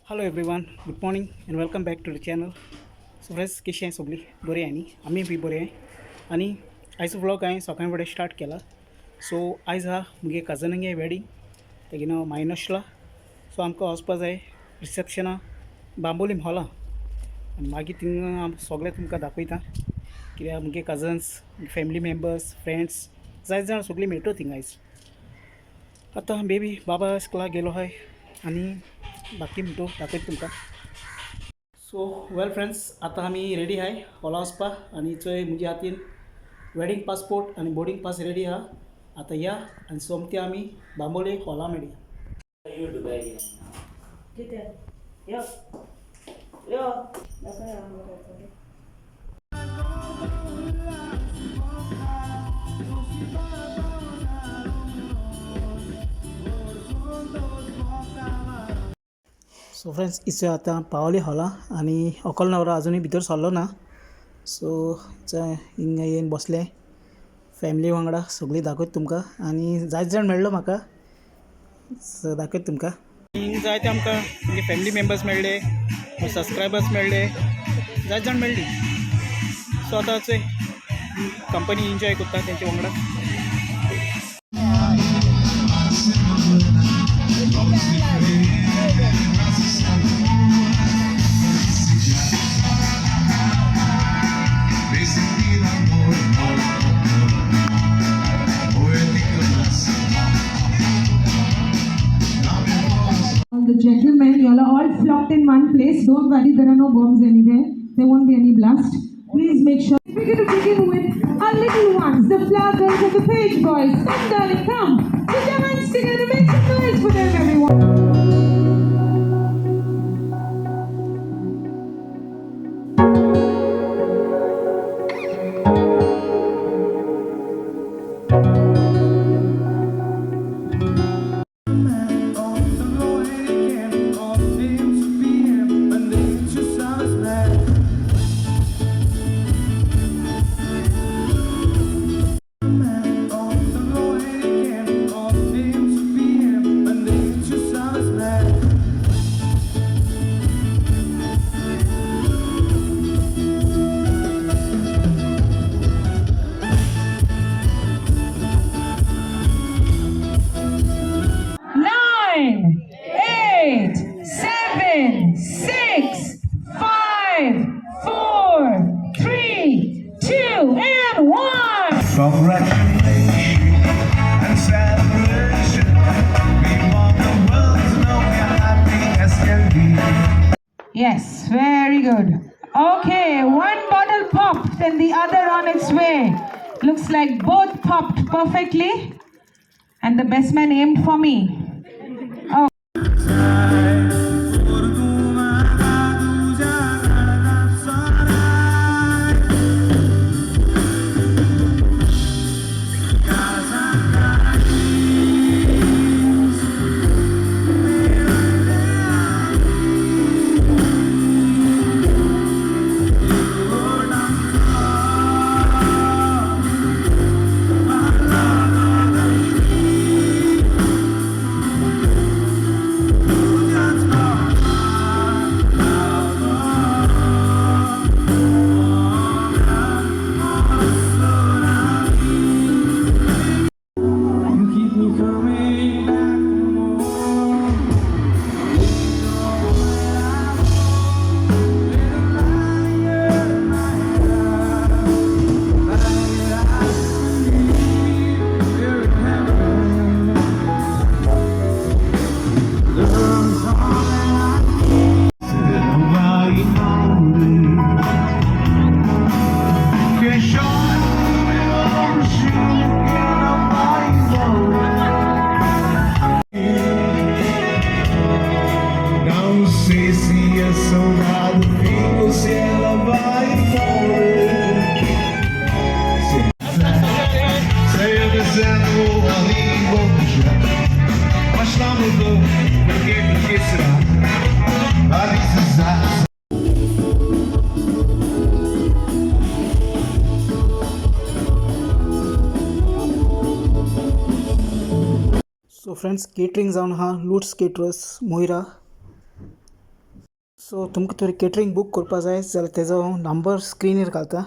Hello everyone, good morning and welcome back to the channel. So friends, कशी आहे सगळी? बरी आहे न्ही? आमी बी बरी आहे. आनी आयचो व्लॉग हांवें सकाळी फुडें स्टार्ट केला. सो आयज आहा मुगे कजनागे वेडींग, तेगे नांव मायनशला. सो आमकां वचपा जाय रिसेप्शना बांबोलीम हॉला आनी मागीर थिंगा आम सगळें तुमकां दाखयता, कित्याक मुगे कजन्स, फॅमिली मेंबर्स, फ्रेंड्स जायते जाण सगळीं मेळटो थिंगा आयज. आतां बेबी बाबा स्कुलाक गेलो आहाय आनी बाकी म्हणटो दाखयता तुमकां. सो वेल फ्रेंड्स, आतां आमी रेडी आहाय हॉला वचपाक आनी चोय म्हज्या हातीन वेडींग पासपोर्ट आनी बोर्डींग पास रेडी आहा. आतां या आनी सोमती आमी बांबोळे हॉला मेळया. सो फ्रेंड्स, इचो आतां पावली हॉला आनी व्हंकल न्हवरो आजुनूय भितर सरलो ना. सो चोय हिंगा येवन बसले फॅमिली वांगडा, सगळीं दाखयता तुमकां. आनी जायते जाण मेळ्ळो म्हाका, सो दाखयता तुमकां. हिंग जायते आमकां म्हणजे फॅमिली मेंबर्स मेळ्ळे, सबस्क्रायबर्स मेळ्ळे, जायते जाण मेळ्ळी. सो आतां चोय कंपनी एन्जॉय करता तेंच्या वांगडा. All the gentlemen, you all are all flocked in one place. Don't worry, there are no bombs anywhere. There won't be any blast. Please make sure. We begin to begin with our little ones, the flower girls and the page boys. Come, darling, come. Put your hands together, make some noise for them, everyone. Nine, eight, seven, six, 5, 4, 3, 2, and 1. Congratulations and celebration. We want the world to know we're happy as can be. Yes, very good. Okay, one bottle popped and the other on its way. Looks like both popped perfectly. And the best man aimed for me. Oh. You keep me coming back for more. Quem chora no meu que não vai embora. Não sei se a saudade fica ou se ela vai embora. Sei eu dizendo a língua já, mas não mudou. Por quê? Por que será? A decisão. So friends, catering जावन आहा loots caterers Moira. So तुमकां तर catering book करपा जाय जाल्यार तेजो हांव number स्क्रिनीर घालता.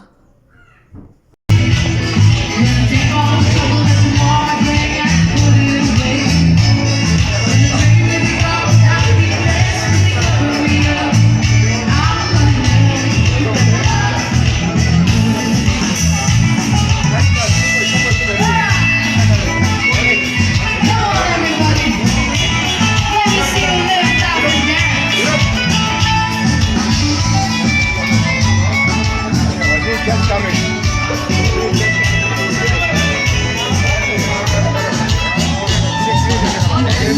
Let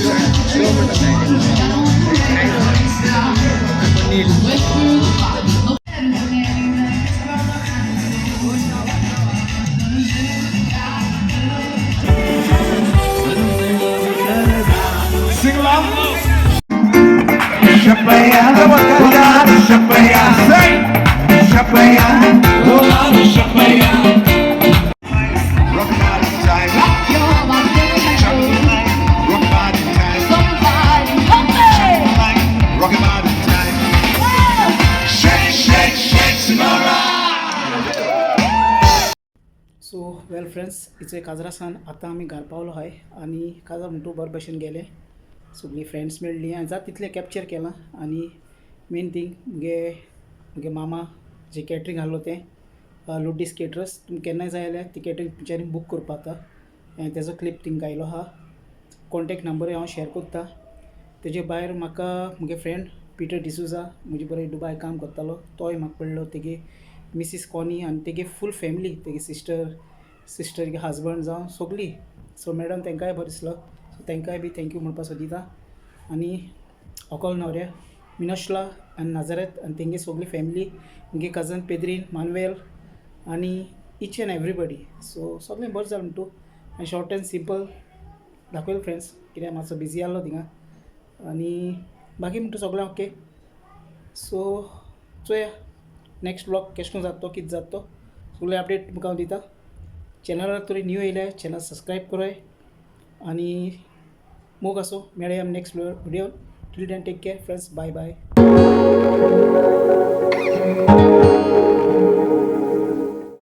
me see you lift up and dance. Sing along. Chapeia, chapeia, say, chapeia, chapeia. Rock body time, rock your body, rock body time, rock body time. Shake, shake, shake, Sonora. So well friends, इचे काजरा सान आतां आमी घार पावलो आहाय आनी काजार म्हणटू बरे भशेन गेले, सगळीं फ्रेंड्स मेळ्ळीं आनी जाता तितलें कॅप्चर केलां. आनी मेन थींग मुगे मामा जे कॅटरींग आहलो तें लुडीस केटरस, तुमकां केन्नाय जाय जाल्यार ती कॅटरींग तुमच्यांनी बूक करपा जाता. हांवें तेजो क्लिप थिंगा घायलो आहा, कॉन्टेक्ट नंबरूय हांव शेअर कोत्ता. तेजे भायर म्हाका मुगे फ्रेंड पिटर डिसूजा म्हजे बरोबर दुबाय काम करतालो तोय म्हाका पडलो, तेगे मिसीस कॉनी आनी तेगे फूल फॅमिली, तेगे सिस्टर हजबंड जावं सगळीं. सो मॅडम तेंकांय बरो दिसलो, सो तेंकांय बी thank you म्हणपा सोदिता. आनी होकोल न्हवऱ्या मिनोशला आनी नाजरेत आनी तेंगे सगळी फॅमिली, मुगे कजन पेद्रीन मानवेल आनी इच एंड एवरीबडी. सो सगळें बरें जालें म्हणटू आनी शॉर्ट एंड सिंपल दाखयलें फ्रेंड्स, कित्याक मातसो बिजी आहलो थिंगा आनी बाकी म्हणटा सगळें ओके. सो चोया नेक्स्ट ब्लॉग केशें कोन्न जाता तो, कितें जाता तो सगळें अपडेट तुमकां हांव दिता. चॅनलार तरी न्यू येयल्या चॅनल सबस्क्रायब कराय आनी मोग आसो. मेळया आमी next video. Till then take care friends, bye bye.